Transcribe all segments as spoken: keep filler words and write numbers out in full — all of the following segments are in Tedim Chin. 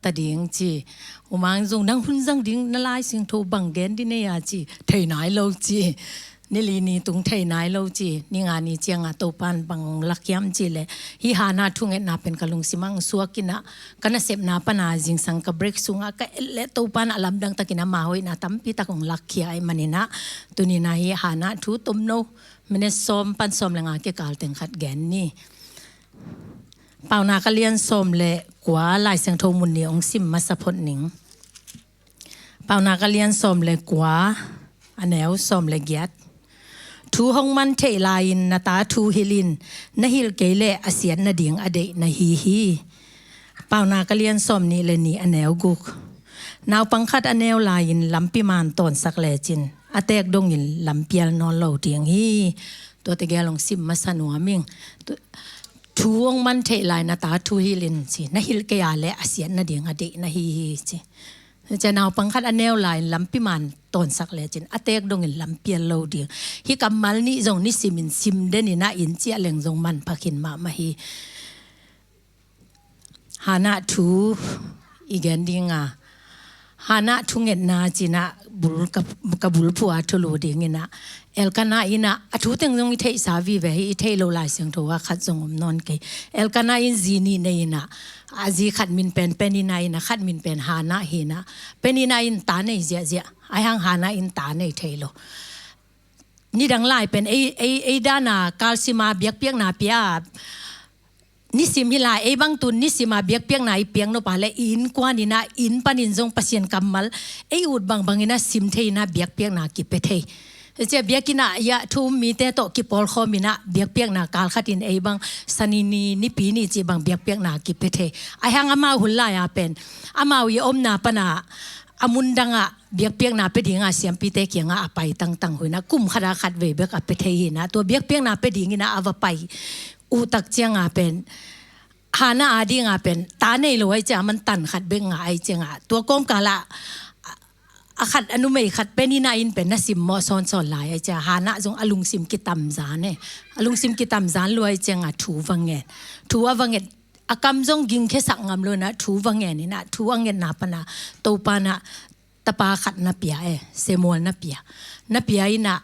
Ta ding ci. Umang zong nang hun zang ding na Lai Siangtho bang gen ding nei a ci. Thei nai lo ci. Ni li ni tung thei nai lo ci. Ni nga ni ciang a Topan bang hong lak hiam ci leh, hih Hannah thungetna pen ka lungsim ah hong suak in ah, ka nasepna pan a zingsang ka break sung ah ka et leh Topan a lamdang takin ama hoihna tampi tak hong lakkhia ahih manin ah, tuni in ah hih Hannah thu tomno minute sawm pan sawm le nga kikal teng khat gen ni. Paunak a lian sawm le kua, Lai Siangtho mun nih hong sim masa phot ning. Paunak a lian sawm le kua, a neu sawm le giat. Thu hong man theih lai-in na ta thu hilh in, na hilh kei leh a siat nading a deih na hi hi. Paunak a lian sawm nih le nih, a neu guk. Naupang khat a neu lai-in lampi man tawnsak lecin, a teek dongin lampial nawn lo ding hi. Tuate gel hong sim masa nuam ing. Tu-, thu hong man theih lai na ta thu hilh in ci. Na hilh kei a leh a siat nading a deih na hi hi ci. Cia naupang khat a neu lai-in lampi man tawnsak lecin, a teek dongin lampial lo ding. Hih kammal nih zong nisimin sim den in ah in ciah leng zong manpha khin mahmah hi. Hannah thu i gen ding a, Hannah thungetna ci-in ah bul ka, ka bulphuh a thulu ding in ah, Elkanah in ah, a thu teng zong i theihsa vive hi, i theih lo Lai Siangtho ah khat zong om nawn kei. Elkanah in zi nih nei in ah, a zi khat min pen Peninnah in ah, khat min pen Hannah hi in ah, Peninnah in ta nei ziahziah, ahih hang Hannah in ta nei thei lo. Nidang lai pen ei, ei, ei dan a kalsim a biakpiakna pia, nisim hi lai, ei bang tun nisim a biakpiakna i piak nop a leh i innkuan in ah, inn panin zong Pasian kammal ei ut bangbang in ah sim thei in ah biakpiakna kipia thei. Cia biakinn ah, ya, thu um mite tawh kipawlkhawm in ah biakpiakna kal khat in ei bang Sani ni, Nipi ni cih bang biakpiakna kipia thei. Ahih hang amau hun lai a pen, amau i omna pan a, a mundang ah biakpiakna pia ding a siampite kiangah a pai tangtang uh in ah, kum khat a khat vei bek a pia thei hi in ah, tua biakpiakna pia ding in ah a va pai uh tak ciang a pen, Hannah a ding a pen, ta nei lo ahih ciang a, aman tan khat bek ngah ahih ciang a, tua kawmkal ah a khat, a numei khat Peninnah in pen na simmawh sawnsawn lai ahih ciang a, Hannah zong a lungsim kitamzan e. A lungsim kitamzan lua ahih ciang a thu va ngen. Thu a va nget, a kam zong gingkhiasak ngam lo in ah thu va ngen in ah, thu a ngetna pan a Topa in ah tapa khat na pia e, Samuel na pia. Na pia in ah,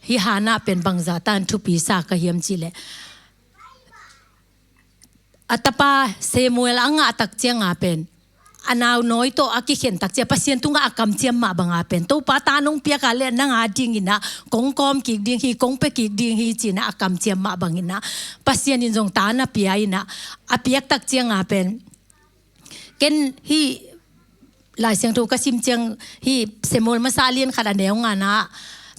hih Hannah pen bangzah tan thupi sa ka hiam cih leh, a tapa Samuel a ngah tak ciang a pen, a nau nawi tawh a kikhen tak ciang, Pasian tungah a kamciam mah bang a pen, Topa ta nong piak a leh nang a ding in ah kong kawm kik ding hi, kong pia kik ding hi ci-in ah a kamciam mah bang in ah, Pasian in zong ta na pia in ah, a piak tak ciang a pen, ken hih Lai Siangtho ka sim ciang, hih Samuel masa a lian khat a neu nga-na,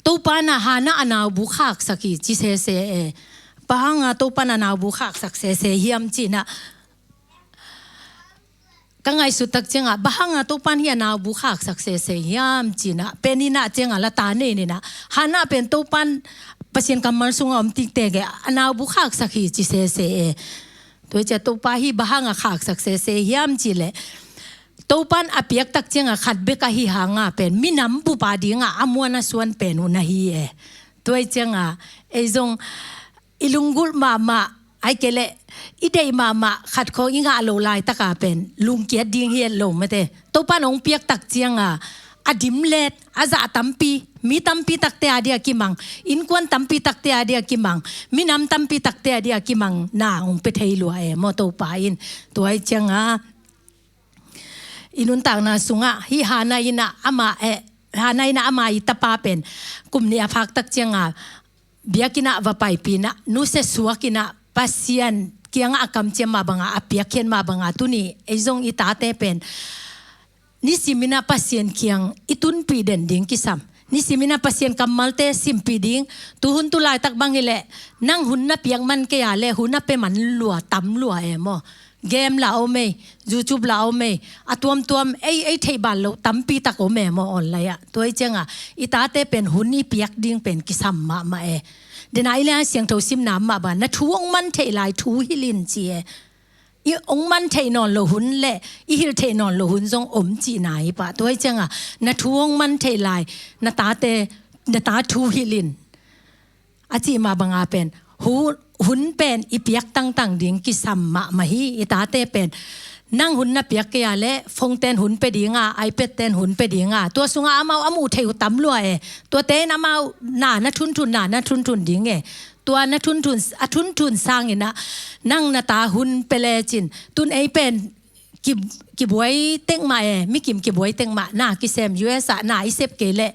Topa in ah Hannah a naubu khaksak hi ci sese e. Bang hang a Topa in a naubu khaksak sese hiam ci-in ah, ka ngaihsut tak ciang a, bang hang a Topa in hih a naubu khaksak sese hiam ci-in ah, Peninnah ciang a la ta nei in ah, Hannah pen Topa in Pasian kammal sungah om tiktek e, a naubu khaksak hi ci sese e. Tua ahih ciang Topa hih bang hang a khaksak sese hiam cih leh, Topa in a piak tak ciang a khat bek ahih hang a pen, minam bup a ding a a muan a suan pen uh na hi e. Tua ahih ciang a, ei zong i lunggulh mahmah, ahih kei leh i deih mahmah khat khawng i ngah loh laitak a pen, lungkiat ding hi het lo mate. Topa in hong piak tak ciang a, a dimlet, a zah tampi, mi tampi takte a dia kimang, innkuan tampi takte a dia kimang, minam tampi takte a dia kimang na hong pia thei lua e maw Topa in. Tua ahih ciang a, i nuntakna sungah, hih Hannah in ah ama, eh, Hannah in ah ama i tapa pen, kum nih a phak tak ciang a, biakinn ah va paipih in ah, nusia suak in ah, Pasian kiangah a kamciam mah banga, a piakkhiat mah banga, tuni ei zong i tate pen nisimin ah Pasian kiang i tunpih den ding kisam. Nisimin ah Pasian kammalte simpih ding. Tuhun tu laitak bang hileh nang hun na piak man kei a leh hun a pia man lua, tam lua e maw. Game lah om ei, YouTube lah om ei, a tuamtuam ei, ei theih ban loh tampi tak om e maw online ah. Tua hi cianga i tate pen hun i piak ding pen kisam mahmah e. Dena i Lai Siangtho simna mah bang, na thu hong man theih lai thu hilh in ci e. I hong man theih nawn loh hun leh i hilh theih nawn loh hun zong om cihna hi pah. Tua hi cianga na thu hong man theih lai na tate, na ta thu hilh in. A cih mah banga pen hu-, hun pen i piak tangtang ding kisam mahmah hi. I tate pen nang hun na piak kei a leh phone ten hun pia dinga, iPad ten hun pia dinga, tua sungah amau a muh theih uh tam lua e. Tuate in amau na na thunthun, na na thunthun ding e. Tua na thunthun, a thunthun sangin ah nang na ta hun pia lecin, tun ei pen ki, kibuai tek mah e, mikim kibuai tek mah, na kisem U S ah na i sep kei leh,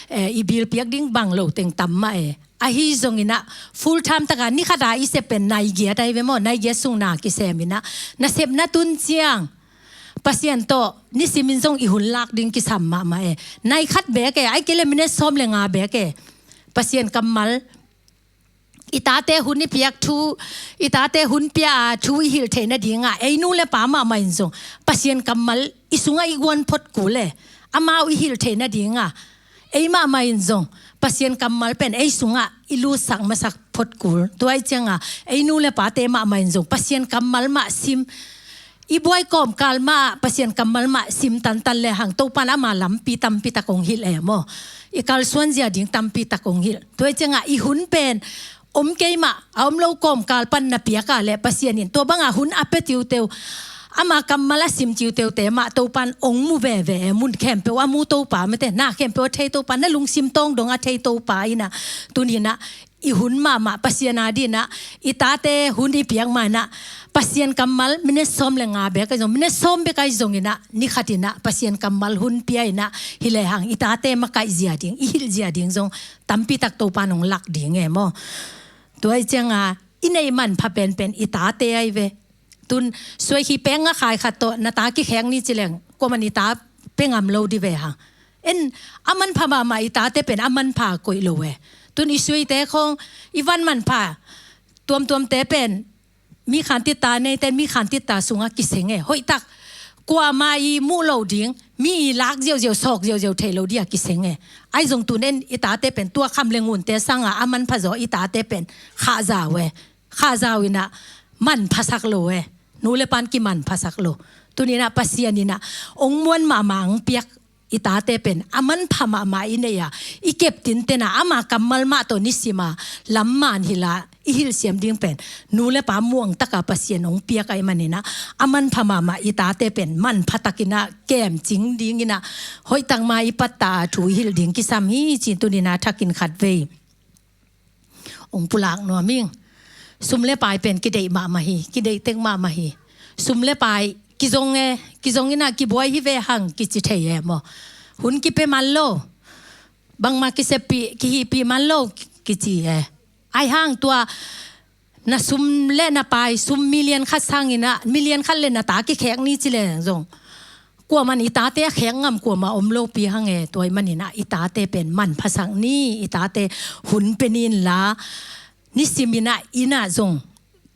eh, i bill piak ding bang lo teng tam mah e. Ahi zongin ah full time taka ni khata i sep pen nai giat ahi ve maw, nai giat sung na kisem in ah, na sepna tun ciang Pasian tawh nisimin zong i hun lak ding kisam mahmah e. Nai khat bek e, ai kei leh minute sawm le nga bek e. Pasian kammal, i tate hun i piak thu, i tate hun pia a thu i hilh theih nadinga ei nu le pa mahmah in zong Pasian kammal i sungah i guan phot kul e. Amau i hilh theih nadinga ei mahmah in zong Pasian kammal pen ei sungah i lutsak masak phot kul. Tua hi cianga ei nu le pate mahmah in zong Pasian kammal mah sim, i buai kawmkal mah Pasian kammal mah sim tantan le hang Topan ama lampi tampi tak hong hilh e maw. I kalsuan zia ding tampi tak hong hilh. Tua hi cianga i hun pen om kei mah, a om lo kawmkal pan na piak a leh Pasian in tua banga hun a pia tiuteu, ama kammal a sim tiuteute mah Topan hong mu veve e. Mun khempeuh a mu Topa mate, na khempeuh a thei Topa, na lungsim tawng dong a thei Topa in ah, tuni in ah i hun mahmah Pasian a dingin ah i tate hun i piak mah in ah Pasian kammal minute sawm le nga bek ahi zong, minute sawm bek ahi zongin ah ni khatin ah Pasian kammal hun pia in ah hi lehang i tate makaih zia ding, i hilh zia ding zong tampi tak Topan hong lak ding e maw. Tua hi cianga i neih manpha penpen i tate ahi ve. Tun suai khi peng a khai khat tawh na ta kikhek ni ci leng kuaman i ta pia ngam lo di ve hang. En, a manpha mahmah i tate pen a manpha koih lo e. Tun i suaite khong i van manpha tuamtuamte pen mi khantit ta neite, mi khantit ta sungah kiseng e. Hoihtak kuama i muh lo ding, mi i lak ziauziau, sawk ziauziau thei lo ding a kiseng e. Ahi zong tun en i tate pen tua kham le ngunte sanga a manpha zaw i tate pen khahzau e. Khahzau in ah manphasak lo e. Nu le pan kimanphasak lo. Tuni in ah Pasian in ah hong muan mahmah hong piak i tate pen a manpha mahmah i nei a, i kep tinten a, ama kammal mah tawh nisim a lam man hilh a i hilh siam ding pen nu le pa muang taka Pasian hong piak ahih manin ah a manpha mahmah i tate pen manpha takin ah kemcing dingin ah hoihtak ma i patta a thu i hilh ding kisam hi ci tuni in ah thakin khatvei hong pulak nuam ing. Sum le pai pen kideih mahmah hi, kideih tek mahmah hi. Sum le pai kizong e, kizong in ah kibuai hi ve hang kici thei e maw. Hun kipia man lo, bangmah kiseppih, kihihpih man lo kici e. Ahi hang tua na sum le na pai, sum million khat sangin ah, million khat le na ta kikhek ni ci leng zong kuaman i tate a khek ngam kuamah om lopi hang e. Tua ahih manin ah i tate pen manphasak ni, i tate hun pia ni inla, nisimin ah inn ah zong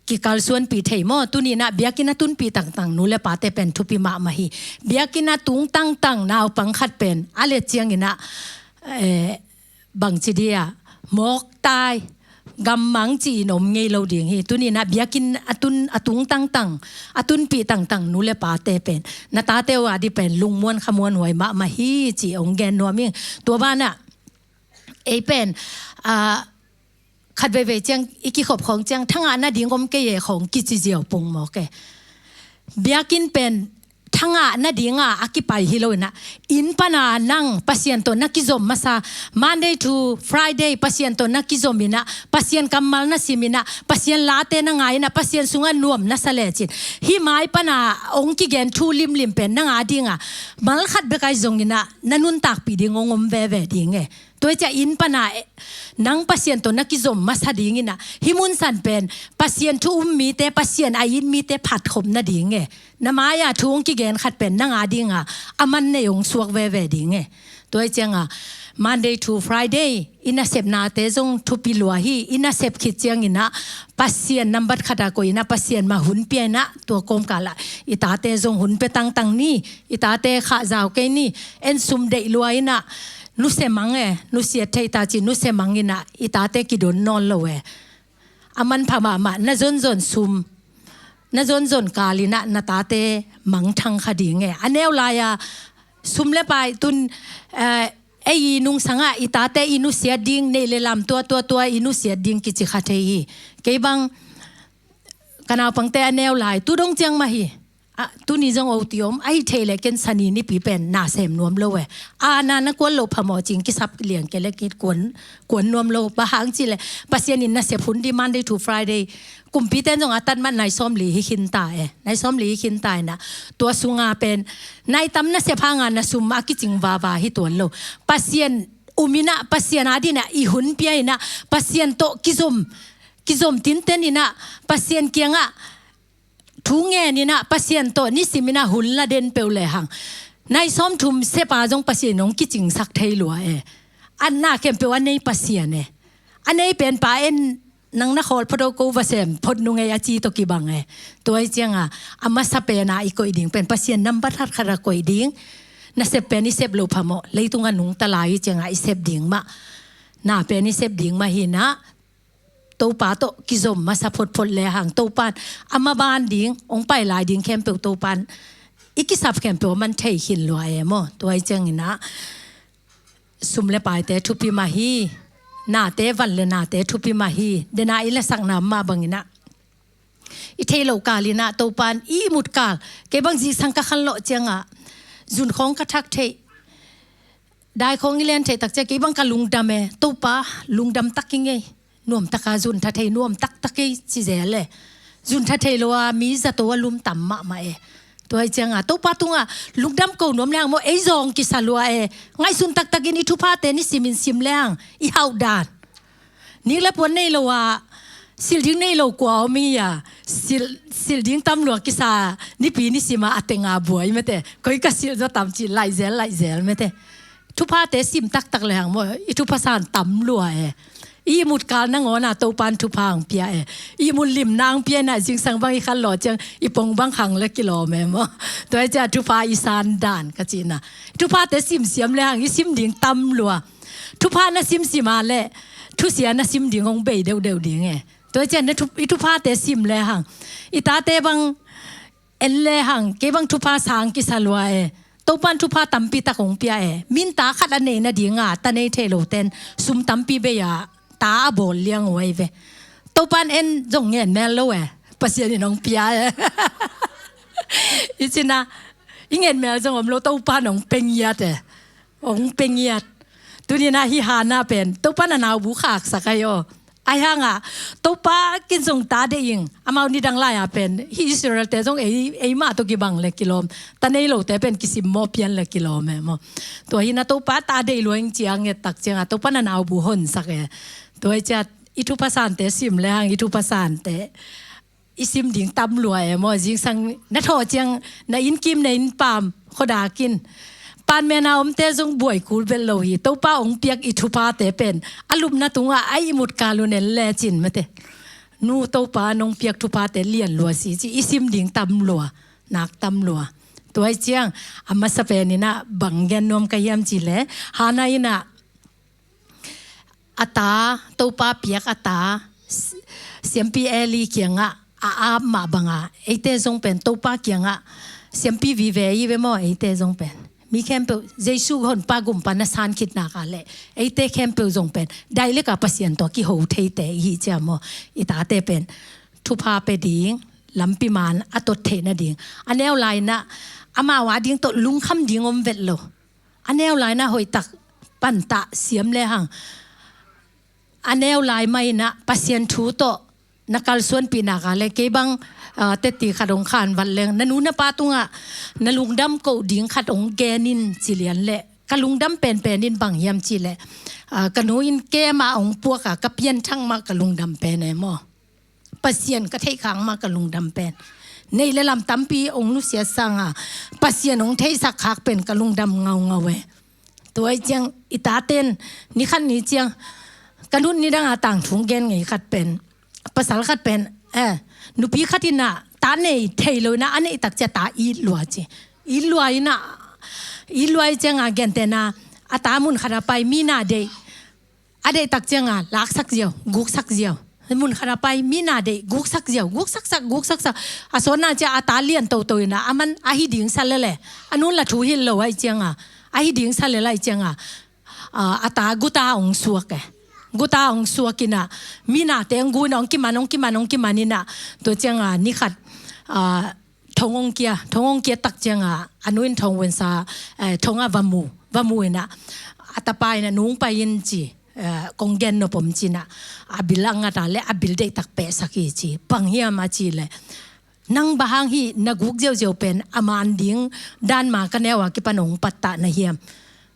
kikalsuanpih thei maw. Tuni in ah biakinn a tunpih tangtang nu le pate pen thupi mahmah hi. Biakinn a tung tangtang naupang khat pen a let ciangin ah, eh, bangci dia, mawktai, gammang ci-in om ngei lo ding hi. Tuni in ah biakinn a tun, a tung tangtang, a tunpih tangtang nu le pate pen na tate uh a ding pen lungmuan khamuanhuai mahmah hi ci hong gen nuam ing. Tua banah ei pen, ah, khat veivei ciang i kikhop khawng ciang thangah nading om kei e khawng kici ziau pong mawk e. Biakinn pen thangah nadinga a kipai hi lo in ah, inn pana nang Pasian tawh na kizom masa, Monday to Friday Pasian tawh na kizom in ah, Pasian kammal na sim in ah, Pasian late na ngai in ah, Pasian sungah nuam na sa lecin, hih mai pana hong kigen thu limlim pen nang a dinga mal khat bek ahi zongin ah na nuntakpih ding hong om veve ding e. Tua hi ciah inn pana, eh, nang Pasian tawh na kizom masa dingin ah, hih mun san pen Pasian thu um mite, Pasian a it mite phatkhop nading e. Na mai-ah thu hong kigen khat pen nang a dinga a man nei hong suak veve ding e. Tua hi cianga Monday to Friday i nasepnate zong thupi lua hi. I nasep khit ciangin ah Pasian nambat khat a koih in ah Pasian mah hun pia in ah, tua kawmkal ah i tate zong hun pia tangtang ni, i tate khah zau kei ni. En sum deih lua in ah, nusia mang e, nusia thei ta ci, nusia mang in ah i tate kidon nawn lo e. A manpha mahmah, na zonzon sum, na zonzon kal in ah na tate mangthang kha ding e. A neu lai-a sum le pai tun, eh, ei i nungsangah i tate i nusiat ding, neih le lam tua tua tua i nusiat ding kici kha thei hi. Kei bang ka naupangte a neu lai tu dong ciang mah hi. Ah, tuni zong o ti om, ahi thei leh ken Sani nipi pen na sem nuam lo e. A na na kuan loh phamawh cing kisap liang ke le kit kuan, kuan nuam lo. Bang hang ci leh Pasian in nasep hun di Monday to Friday, kumpite zong a tat mat nai sawmli hi khin ta e. Nai sawmli hi khin ta in ah, tua sunga pen nai tam nasep hanga na sum a kicing vava hi tuan lo. Pasian um in ah, Pasian a din ah i hun pia in ah, Pasian tawh kizom, kizom tinten in ah, Pasian kiangah thu ngen in ah, Pasian tawh nisim in ah hun la den peuh lehang, nai sawmthum sepa zong Pasian hong kicingsak thei lua e. A na khempeuh a nei Pasian e. A nei pen pa en, nang na khawl phot o, ko va sem phot nung ei a ci tawh kibang e. Tua hi cianga a masa pena i koih ding pen Pasian nambat khat khat a koih ding. Nasep pen i sep loh phamawh, leitung a nungta lai hi cianga i sep ding mah. Na pen i sep ding mah hi in ah, Topa tawh kizom masa photphot lehang Topan a maban ding, hong pai lai ding khempeuh Topan i kisap khempeuh a man thei khin lua e maw. Tua hi ciangin ah sum le paite thupi mah hi. Nate, van le nate thupi mah hi. Dena i lasakna mah bangin ah, i theih loh kal in ah Topan i mut kal, kei bang zingsang ka khanlawh ciangah zun khawng ka thak theih, dai khawng i len theih tak ciang kei bang ka lungdam e. Topa, lungdam tak ing ei. Nuam taka zun tha thei, nuam taktak ei ci zel e. Zun tha thei lo a mi zato a lum tam mahmah e. Tua hi cianga Topa tungah lungdam ko nuam lehang maw, ei zawng kisa lua e. Ngaihsun taktakin i thuphate nisimin sim lehang i hauh dan. Nik le puan nei lo a, silh ding nei lo kua om i a, silh, silh ding tam lua kisa nipi nisima a tenga buai mate. Koi ka silh zaw tam ci, laih zel, laih zel mate. Thuphate sim taktak lehang maw, i thupha san tam lua e. I ihmut kal nangawna Topan thupha hong pia e. I ihmut limna hong pia in ah zingsang bang i khanlawh ciang i pong bang khang le kilawm e maw. Tua hi ciah thupha i san dan ka cihna. Thuphate simsiam lehang i sim ding tam lua. Thupha na simsim a leh thusia na sim ding hong bei deuhdeuh ding e. Tua hi ciah na thu-, i thuphate sim lehang i tate bang en lehang, kei bang thupha sang kisa lua e. Topan thupha tampi tak hong pia e. Min ta khat a nei nadinga ta nei thei loten sum tampi bei a ta a bawl liang uh ahi ve. Topan en zong ngen mel lo e. Pasian in hong pia e. I cihna, i ngen mel zong om lo, Topan hong pia ngiat e. Hong pia ngiat. Tuni-in ah hih Hannah pen Topan a naubu khaksak ahi aw. Ahi hangah Topa, ken zong ta deih ing. Amau nidang lai-a pen hih Israel-te zong ei, eimah tawh kibang le kilawm, ta nei lote pen kisimmawh pian le kilawm e maw. Tua hi-in ah Topa ta deih lua ing ci-a nget tak ciangah Topan a naubu honsak e. Tua hi ciah i thupha sante sim lehang i thupha sante i sim ding tam lua e maw. Zingsang na thawh ciang na innkim na innpaam khuadakin, panmena omte zong buai kul vet lo hi. Topa hong piak i thuphate pen a lupna tungah a ihmut kal un en lecin mate, nu, Topa nong piak thuphate lian lua si ci i sim ding tam lua, nak tam lua. Tua hi ciang a masa penin ah bang gen nuam ka hiam cih leh, Hannah in ah a ta, Topa piak a ta, s-, siampi Eli kiangah a ap mah banga eite zong pen Topa kiangah siampi vive i ve maw. Eite zong pen mi khempeuh Jesu Honpa Gumpa na san khit nak leh eite khempeuh zong pen dailek a Pasian tawh kiho theite i hi ciang maw. I tate pen thupha pia ding, lampi man a tot theih nading. A neu lai-in ah amau a ding tawh lungkham ding om vet lo. A neu lai-in ah hoihtak pantah siam lehang, a neu lai mah in ah Pasian thu tawh na kalsuanpih nak leh, kei bang, ah, teti khat hong khanvat leng, na nu na pa tungah na lungdam koh ding khat hong gen in ci lian leh, ka lungdam penpen in bang hiam cih leh, ah, ka nu in kem a hong puak a ka pianthak mah ka lungdam pen e maw. Pasian ka theihkhak mah ka lungdam pen. Neih le lam tampi hong nusiat sanga Pasian hong theihsak khak pen ka lungdam ngaungau e. Tua ahih ciang i taten ni khat ni ciang ka nu in nidang a tangthu gen ngei khat pen, pasal khat pen, eh, nupi khat in a ta nei thei lo in a, a neih tak ciang ta it lua ci. It lua in a, it lua ahih cianga gentehna a ta mun khat a pai mi na deih, a deih tak cianga laksak ziau, guksak ziau. Mun khat a pai mi na deih, guksak ziau, guksaksak, guksaksak. A sawtna ciang a ta lian toto in a, a man a hi ding sa lel e. A nu in la thu hilh lo ahih cianga, a hi ding sa lel ahih cianga, ah, a ta guta hong suak e. Guta hong suak in a, mi nate hong gu in a hong kiman, hong kiman, hong kiman in a, tua cianga ni khat, ah, thong hong kia, thong hong kia tak cianga a nu in thong vun sa, eh, thong a va mu, va mu in a, a tapa in a, "Nung pai in," ci, eh, kong gen nop om ci in a, a bil a ngat a leh a bil deih tak pehsak hi ci. "Bang hiam?" a cih leh, "Nang bang hang hih na guk ziauziau pen a man ding dan ma ka neu a kipan hong pattah na hiam?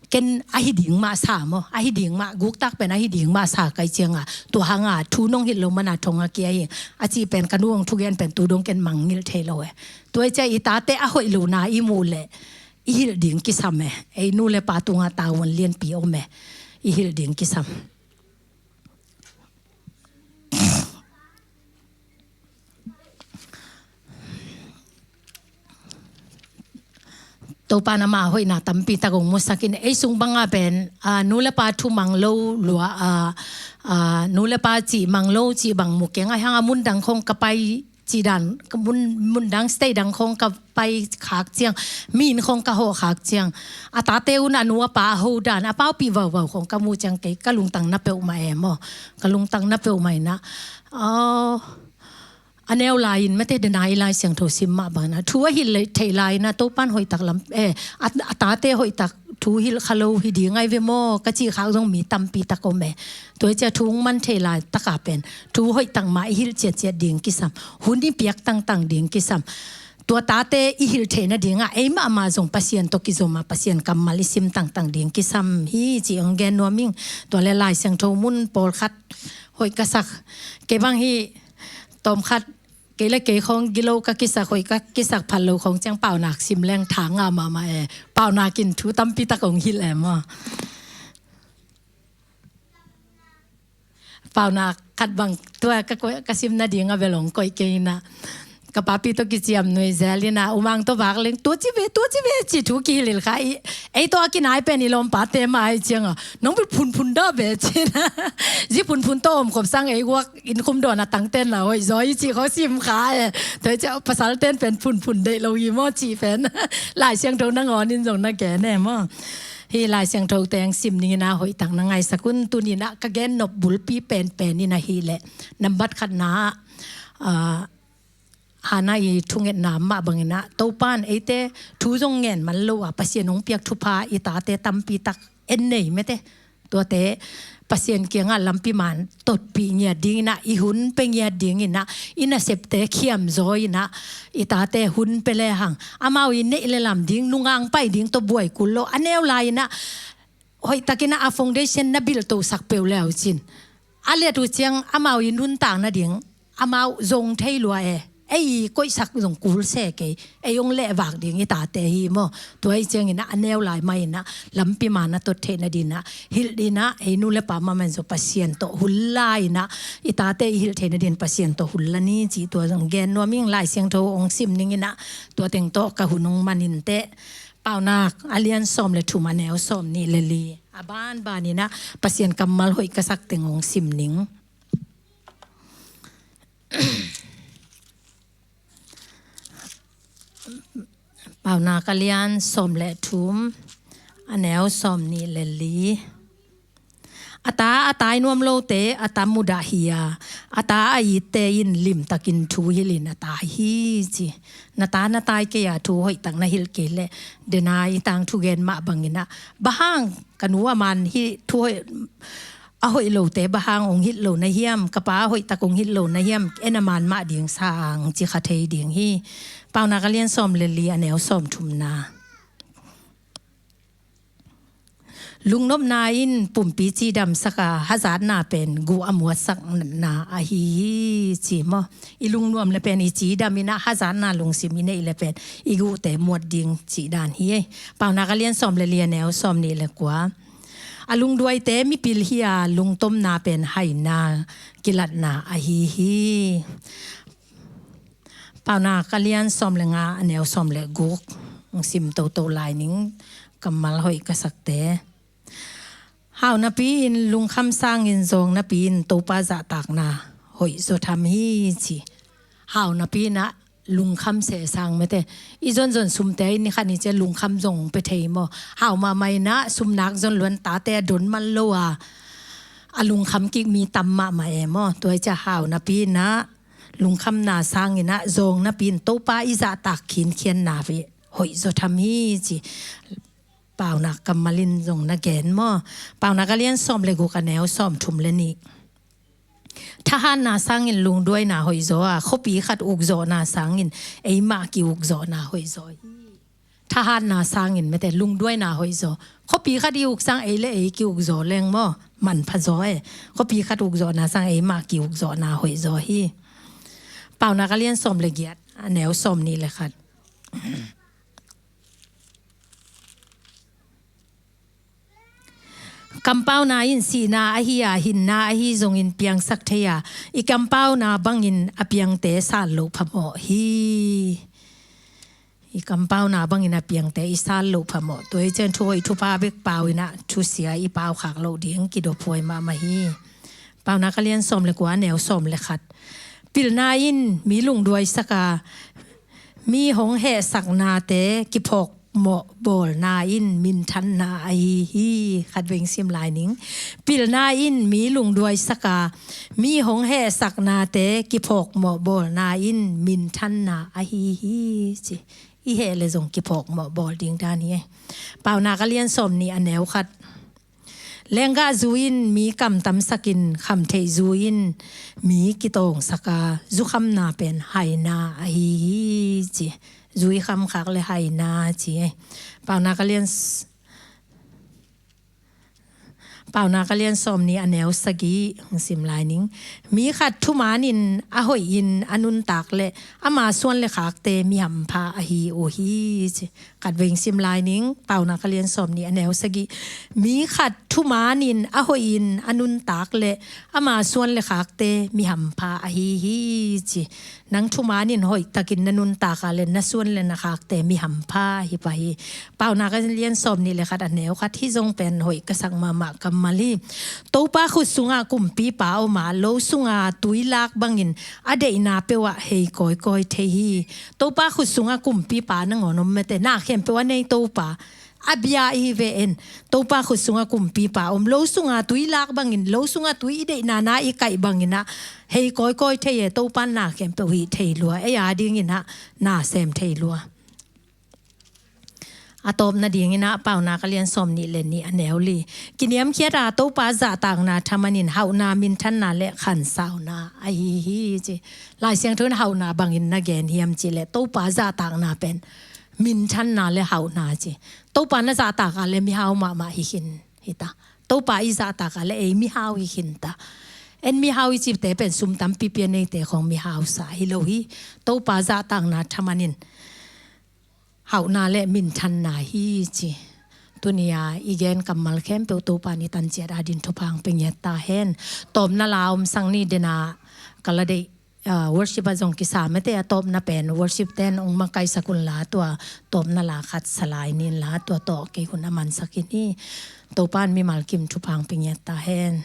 Ken a hi ding mah sa maw, a hi ding mah, guktak pen a hi ding mah sa ka hih cianga, tua hanga thu nong hilh lo man a thong a kia hi," a cih pen ka nu hong thugen pen tu dong ken mangngilh thei lo e. Tua ahih ciang i tate a hoih lohna i muh leh i hilh ding kisam e. Ei nu le pa tungah tavuan lianpi om e. I hilh ding kisam. Topa in ama hoihna tampi tak hong musak in, ei sung banga pen, ah, nu le pa thu mang lo lua, ah, ah, nu le pa cih mang lo cih bang mu keng, ahih hanga mundang khawng ka pai cih dan, mun, mundang state dang khawng ka pai khak ciang, mi inn khawng ka hawh khak ciang, a tate un a nu a pa a ho dan, a paupih vauvau khawng ka muh ciang kei ka lungtang na peuhmah e maw. Ka lungtang na peuhmah in a, aw, a neu lai in mate, dena i Lai Siangtho sim mah bang in a, thu a hilh theih lai in a, Topa in hoihtak lam, eh, a, a tate hoihtak thu hilh kha lo hi ding ahi ve maw ka cih khak zong mi tampi tak om e. Tua ahih ciang thu hong man theih lai taka pen thu hoihtak mah i hilh ciatciat ding kisam. Hun i piak tangtang ding kisam. Tua tate i hilh theih nadingah ei mahmah zong Pasian tawh kizom a Pasian kammal i sim tangtang ding kisam hi cih hong gen nuam ing. Tua leh Lai Siangtho mun pawlkhat hoih ka sak. Kei bang hih tawmkhat, kei le kei khawng gilo ka kisak, hoih ka kisak phat lo khawng ciang Paunak sim leng tha ngah mahmah e. Paunak in thu tampi tak hong hilh e maw. Paunak khat bang tua ka, ka sim nading a bel hong koih kei in a, ka papi tawh kiciam nuih zel in a, U Mang tawh vak leng, "Tua ci ve, tua ci ve," ci thu kihilhhilh kha i. Ei tawh a kinai pen i lawmpate mah ahih cianga, "Nang bel phunphun dah ve," ci in a, zi phunphun tawh omkhop sang ei guak innkhum dawn a tangten la hoih zaw hi cih khawng sim kha e. Tua ahih ciang pasalten pen phunphun deih lo hi maw cih pen Lai Siangtho nangawn in zong na gen e maw. Hih Lai Siangtho teng sim ning in a, hoihtak na ngaisak un. Tuni in a ka gen nop bulpi penpen in ahih leh, nambat khatna ah, Hannah i thungetna mah bang in a, Topa in eite thu zong ngen man lo a Pasian hong piak thupha i tate tampi tak en nei mate. Tuate Pasian kiangah lampi man totpih ngiat ding in a, i hun pia ngiat ding in a, i nasepte khiam zaw in a, i tate hun pia lehang amau i neih le lam ding, nungang pai ding tawh buai kul lo. A neu lai in a hoihtak in a, a foundation na build tosak peuh le uh cin, a liat uh ciang amau i nuntak nading amau zong thei lua e. Ei i koihsak zong kul se kei, ei hong lehvak ding i tate hi maw. Tua ahih ciangin a, a neu lai mah in a, lampi man a tot theih nading a, hilh in a, ei nu le pa mah man zong Pasian tawh hun la in a, i tate i hilh theih nading Pasian tawh hun la ni cih tua zong gen nuam ing. Lai Siangtho hong sim ning in a, tua teng tawh ka hun hong man in teh. Paunak a lian sawm le thum, a neu sawm nih le li. A banban in a, Pasian kammal hoih ka sak teng hong sim ning. Paunak a lian sawm le thum, a neu sawm nih le li. A ta a tai nuam lote a tam mudah hi a, a ta a itte in limtakin thu hilhin a tai hi ci. Na ta na tai kei a, thu hoihtak na hilh kei leh, dena i tangthu gen mah bangin a, bang hang ka nu a man hih thu hoih, a hoih lote bang hang hong hilh lo na hiam, ka pa a hoihtak hong hilh lo na hiam, en a man mah ding sa ang ci kha thei ding hi. Paunak a lian sawm le li, a neu sawm thumna. Lungnopna in pumpi cidamsak a, hazatna pen guh a muatsakna ahi hi, ci maw. I lungnuam le pen i cidam in ah, hazatna lungsim i neih le pen i guhte muat ding cih dan hi. Paunak a lian sawm le li, a neu sawm nih le kua. A lungduaite mipil hi a, lungtomna pen haina kilatna ahi hi. Paunak a lian sawm le nga, a neu sawm le guk. Sim toto lai ning, kammal hoih ka sakte. Hau napi-in lungkham sangin zawng napi-in Topa zahtakna hoih zaw tham hi, ci. Hau napi-in ah lungkham seh sang mete. I zonzon sumte in ni khat ni ciang lungkham zong pe thei maw. Hau mahmah in ah sumnak zon luan tate a don man lo a, a lungkham kik mi tam mahmah e maw. Tua hi ciang hau napi-in ah lungkhamna sangin ah zawng napi-in Topa i zahtak khinkhianna hoih zaw tham hi, ci. Paunak kammal in zong na gen maw. Paunak a lian sawm le guk, a neu sawm thum le nih. Thahatna sangin lungduaina hoih zaw a, khuapi khat ukzawhna sangin eimah ki-ukzawhna hoih zaw hi. Thahatna sangin mete, lungduaina hoih zaw. Khuapi khat i uk sang ei le ei ki-ukzaw leng maw, manpha zaw e. Khuapi khat ukzawhna sang eimah ki-ukzawhna hoih zaw hi. Paunak a lian sawm le giat, a neu sawm nih le khat. Kampauna in sihna ahi a, hinna ahi zongin piangsak thei a, i kampauna bangin a piangte sal loh phamawh hi. I kampauna bangin a piangte i sal loh phamawh. Tua hi ciang thuhoih thupha bek pau in ah thusia i paukhak loh ding kidophuai mahmah hi. Paunak a lian sawm le kua, a neu sawm le khat. Pilna in mi lungduaisak a, mi hong hehsaknate kiphawk mawh bawlna in minthanna ahi hi. Khat veng sim lai ning. Pilna in mi lungduaisak a, mi hong hehsaknate kiphawk mawh bawlna in minthanna ahi hi, ci. I heh le zong kiphawk mawh bawl ding dan hi. Paunak a lian sawm nih, a neu khat. Lenggah zu in mi kamtamsakin, khamtheih zu in mi kitawngsak a, zukhamna pen haina ahi hi, ci. Zui khamkhak le haina, ci. Paunak a lian s-, Paunak a lian sawm nih, a neu sagih, hong sim lai ning. Mi khat thumanin a hoihin a nuntak le ama suan le khakte mi hampha ahi uh hi, ci. Khat veng sim lai ning, Paunak a lian sawm nih, a neu sagih. Mi khat thumanin a hoihin a nuntak le ama suan le khakte mi hampha ahi hi, ci. Nang thumanin hoihtakin na nuntak a le na suan le na khakte mi hampha hi pah hi. Paunak a lian sawm nih le khat, a neu khat. Hih zong pen hoih ka sak mahmah kammal hi. Topa khut sungah kumpipa om a, lo sunga tui lak bangin a deihna peuh ah hei kawikawi thei hi. Topa khut sungah kumpipa nangawn om mete, na khempeuh a nei Topa. A bia ihi ve en. Topa khut sungah kumpipa om, lo sunga tui lak bangin, lo sunga tui i deihna na i kaih bangin ah hei kawikawi thei e. Topa in na khempeuh hih thei lua, ei a dingin ah na sem thei lua. A tawpna dingin ah Paunak a lian sawm nih le nih, a neu li. Kiniamkhiat a Topa zahtakna thaman in hauhna, minthanna le khansauna ahi hi, ci. Lai Siangtho in hauhna bangin na gen hiam cih leh Topa zahtakna pen minthanna le hauhna, ci. Topa na zahtak a le mihau mahmah hi khin hi ta. Topa i zahtak a le ei mihau hi khin ta. En mihau i cihte pen sum tampi pia neite khong mihau sa hi lo hi. Topa zahtakna thaman in hauhna le minthanna hi, ci. Tuni a i gen kammal khempeuh Topa in i tan ciat a ding thupha hong pia ngiat ta hen. Tawpna la om sang ni, den a ka la deih, ah, worship ah zong kisa mete, a tawpna pen worship ten hong makaisak un la, tua tawpna la khat sa lai ning la, tua tawh kei hun a mansak hi ni. Topa in mimal kim thupha hong pia ngiat ta hen.